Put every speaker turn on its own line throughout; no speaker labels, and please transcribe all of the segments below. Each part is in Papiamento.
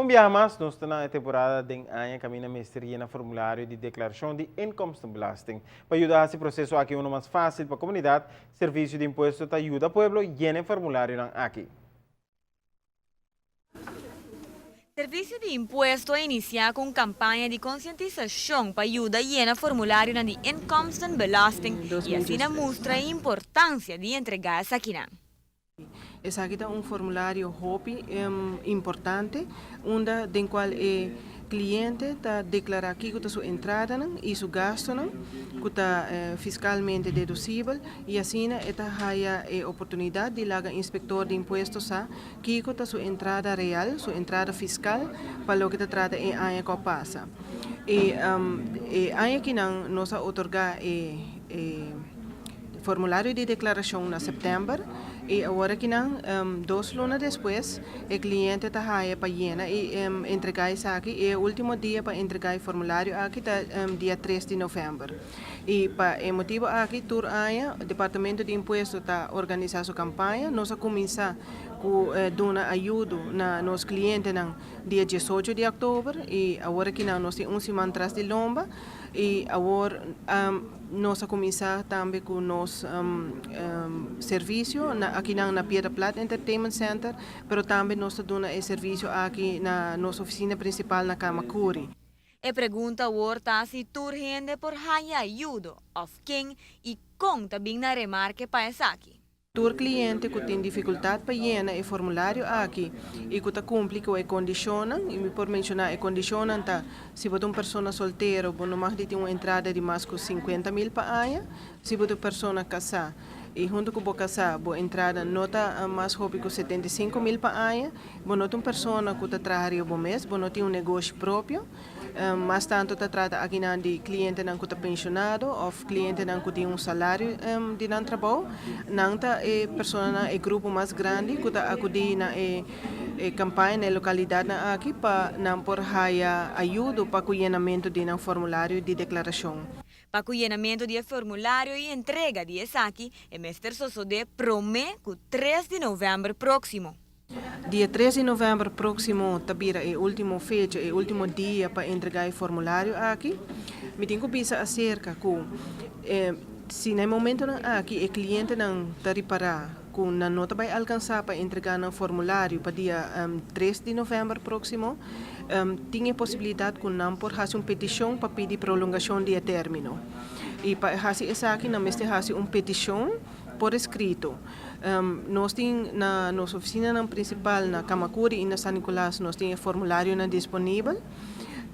Un biaha mas nos ta na e temporada den aña kaminda mester yena formulario di deklarashon di inkomstenbelasting. Pa yuda hasi proseso aki uno mas fásil pa komunidat, Servisio di Impuesto ta yuda pueblo yena e formularionan aki.
Servisio di Impuesto a inisiá ku un kampaña di konsientisashon pa yuda yena formularionan di inkomstenbelasting i asina mustra e importansia di entregá esakinan.
Esaki ta un formulario hopi importante unda den cual e cliente ta declara kico ta su entradanan y su gastonan cu ta fiscalmente deducibel y asina e ta haya e oportunidad di laga inspector di impuesto sa kico ta su entrada real, su entrada fiscal pa loke ta trata e aña cu a pasa. E aña akinan nos a otorga e. Formulario di deklarashon na sèptèmber i awor akinan dos luna despues e kliente ta haya pa yena i entregá esaki i e último dia pa entregá e formulario aki ta dia tres di novèmber. I pa e motibu aki tur aña Departamento di Impuesto ta organisá su kampaña. Nos a kuminsá ku duna ayudo na nos klientenan dia diesocho di òktober i awor akinan nos tin un siman tras di lomba i awor Nos a kuminsá tambe ku nos servisio na akinan na Piedra Plat Entertainment Center, pero tambe nos ta duna e servisio aki na nos ofisina prinsipal na Camacuri.
E pregunta awor ta si tur hende por haña ayudo òf ken i kon ta bin na remarke pa esaki.
Tur kliente ku tin difikultat pa yena e formulario aki i ku ta kumpli ku e kondishonnan, i mi por menshoná e kondishonnan ta, si bo ta un persona soltero bo no mag di tin un entrada di mas ku sinkuenta mil pa aña, si bo ta un persona kasá i huntu ku bo kasá bo entrada no ta mas hopi ku 75.000 pa aña, bo no ta un persona ku ta traha riba bo mes, bo no tin un negoshi propio. Mas tantu ta trata akinan di klientenan ku ta penshonado òf klientenan ku tin un salario di nan trabou. Nan ta e personanan, e grupo mas grandi ku ta akudí na e kampaña na e lokalidatnan aki pa nan por haya ayudo pa ku yenamentu di nan formulario di deklarashon.
Pa ku yenamentu di e formulario i entrega di esaki e mester sosodé promé ku tres di novèmber próksimo.
Dia tres di novèmber próksimo ta bira e último fecha, e último dia pa entregá e formulario aki. Mi tin ku bisa aserka ku si na e momentonan aki e klientenan ta ripará ku nan no ta bai alkansá pa entregá nan formulario pa dia tres di novèmber próksimo, tin e posibilidat ku nan por hasi un petishon pa pidi prolongashon di e término. I pa hasi esaki nan mester hasi un petishon por eskrito. Nos tin na nos oficinanan principal na Camacuri y na San Nicolas nos tin e formularionan disponibel,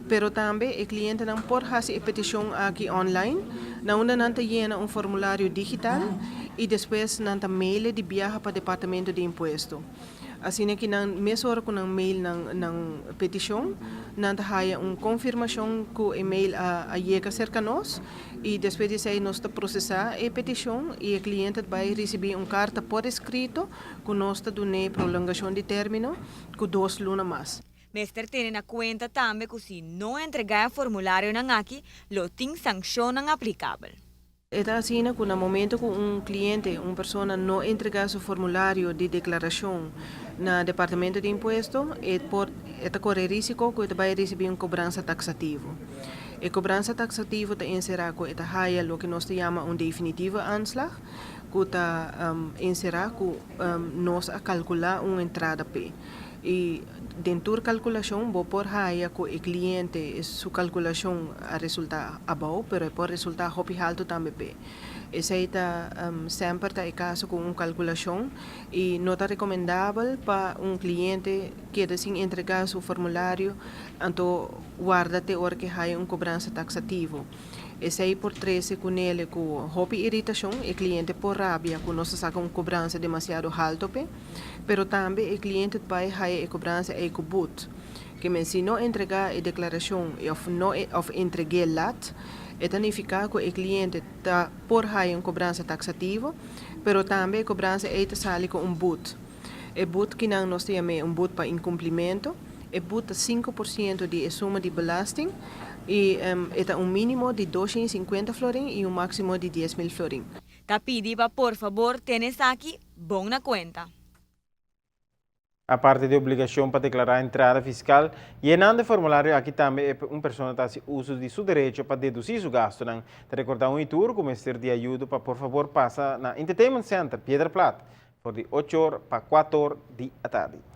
pero tambe e clientenan por haci e peticion aki online, na unda nan ta yena un formulario digital y despues nan ta mail e di biaha pa Departamento di Impuesto. Asina ki nan mesora ku nan mail nan nan petishon, nan ta haya un konfirmashon ku e mail a a yega serka nos i despues di esei nos ta prosesá e petishon i e kliente ta bai risibí un karta por eskrito ku nos ta dun'é prolongashon di término ku dos luna mas.
Mester tene na kuenta tambe ku si no entregá e formularionan aki lo tin sankshonnan aplikabel.
E ta asina ku na momento ku un kliente, un persona no entregá su formulario di deklarashon na Departamento di Impuesto, e por e ta kore risiko ku e ta bai risibí un kobransa taksativo. E kobransa taksativo ta enserá ku e ta haya loke nos ta yama un definitieve aanslag, ku ta enserá ku nos a kalkulá un entrada p'e. I den tur kalkulashon bo por haya ku e kliente su kalkulashon a resultá abou, pero e por resultá hopi haltu tambe p'e. Esei ta semper ta e kaso ku un kalkulashon i no ta rekomendabel pa un kliente keda sin entregá su formulario anto warda te ora ke haya un kobransa taksativo. Esei por trese ku nele ku hopi iritashon, e kliente por rabia ku nos ta saka un kobransa demasiado haltu p'e. Pero tambe e cliente ta bay haya e cobransa ey cu but. Ke men si no entrega e declaracion y of no of entregu'e lat, e ta nifica cu e cliente ta por haya un cobransa taxativo, pero tambe e cobransa ey ta sali cu un but. E but kinan nos ta yam'e un but pa incumplimento. E but ta 5% di e suma di belasting y e ta un minimo di 250 florin y un maximo di 10.000 florin.
Ta pidi pa por fabor tene esaki bon na kuenta.
Aparte di obligacion pa declara entrada fiscal, yenando e formulario aki tambe un persona ta haci uso di su derecho pa deduci su gastonan. Ta recorda un y tur cu mester di ayudo pa por fabor pasa na Entertainment Center, Piedra Plat, for di 8 or pa 4 or di atardi.